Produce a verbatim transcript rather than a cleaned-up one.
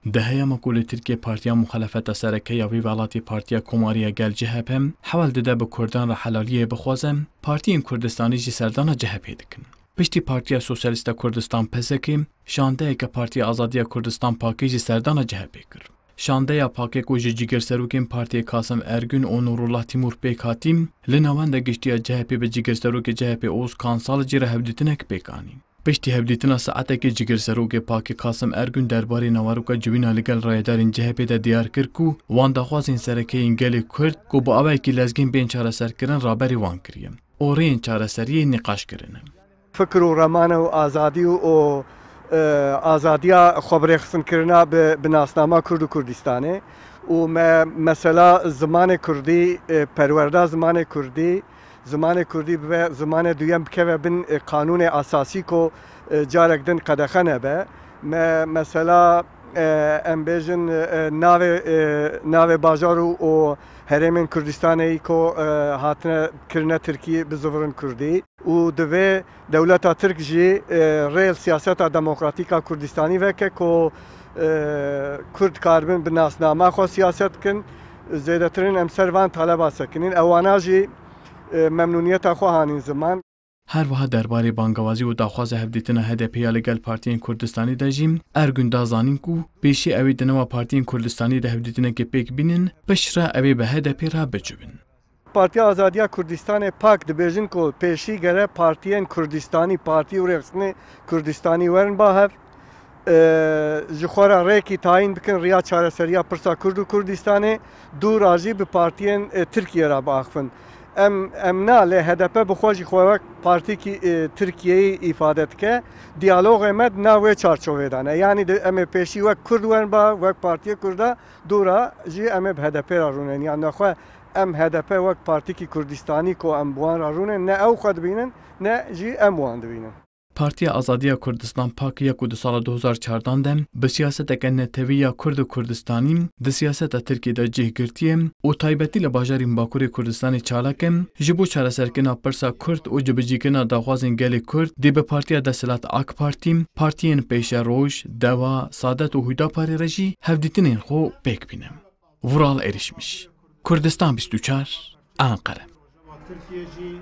Di heyama ku li Tirkiyê partiya muxalefeta sereke ya vî welatî Partiya Komarî ya Gel C H P hewl dide bi Kurdan re helaliyê bixwaze, partiyên Kurdistanî jî serdana C H P dikin. Piştî Partiya Sosyalîst a Kurdistan P S K, şandeyeke Partiya Azadiya Kurdistan PAKê jî serdana C H P kir. Şandeya PAKê ku ji cîgirserokên partiyê Kasim Ergün û Nurullah Timur pêk hatî, li navenda giştî ya C H P bi cîgirserokê C H P Oğuz Kansal jî re hevdîtinek pêk anî. Piştî hevdîtina saetekê cîgirserokê PAKê Kasim Ergün derbarê naveroka civîna li gel rayedarên C H P de diyar kir ku wan daxwazên sereke yên gelê Kurd ku bi awayekî lezgîn bên çareserkirin raberî wan kiriye û rêyên çareseriyê nîqaş kirine. Fikir û remane û azadî û, û, e, azadiya xwebirêxistinkirina bi, bi nasnama Kurd û Kurdistanê û me, mesela zimanê Kurdî, e, perwerda zimanê Kurdî, zimanê Kurdî bibe zimanê duyem, bikeve bin, e, qanûnê esasî ku, e, carek din qedexe nebe. Me, mesela, e, em bêjin, e, navê, e, navê bajar û, û herêmên Kurdistanê yî ku, e, hatine kirine Tirkî bizivirin Kurdî û divê dewleta Tirk jî, e, rê li siyaseta demokratîk a Kurdistanî veke ku, e, Kurd karibin bi nasnama xwe siyaset bikin. Zêdetirîn em ser van taleba sekinîn. Ewana jî, e, memnûniyeta xwe hanîn ziman. Her wiha derbarê bangewazî û daxwaza hevdîtina H D P ya li gel partiyên Kurdistanî de jî Ergün da zanîn ku pêşî ew ê di nava partiyên Kurdistanî de hevdîtinekê pêk bînin, piştre ew ê bi H D P re bicivin. Partiya Azadiya Kurdistanê, PAK, dibêjin ku pêşî gere partiyên Kurdistanî, partî û rêxistinê Kurdistanî werin ba hev, e, ji xwe re rêkî tayîn bikin, riya çareseriya pirsa Kurd û Kurdistanê, dû ra jî bi partiyên, e, Tirkiye re biaxivin. Em, em na, lê H D P bi xwe jî xwe wek partîkî, e, Tirkiyeyî îfade dike. Diyalogê me di nav wê çarçovê de ne. Yanî di, em ê pêşî wek Kurd werin ba, wek partiyê Kurda, dû ra jî em ê bi H D P re rûnên. Yanî nexwe em H D P wek partîkî Kurdistanî ku em bi wan re rûnên, ne ew xwe dibînin, ne jî em wan dibînin. Partiya Azadiya Kurdistan, PAK, ya ku di sala du hezar çardan de bi siyaseteke netewî ya Kurd û Kurdistanî di siyaseta Tirkiyê de cih girtiye û taybetî li bajarên Bakurê Kurdistanê çalak e, ji bo çareserkirina pirsa Kurd û cibicîkirina daxwazên gelê Kurd dê bi partiya desthilat AK Partî, partiyên Pêşeroj, Dewa, Sadet û Hûdaparê re jî hevdîtinên xwe pêk bîne. Vural Erişmiş, Kurdistan bîst û çar, Anqere. Tirkiye jî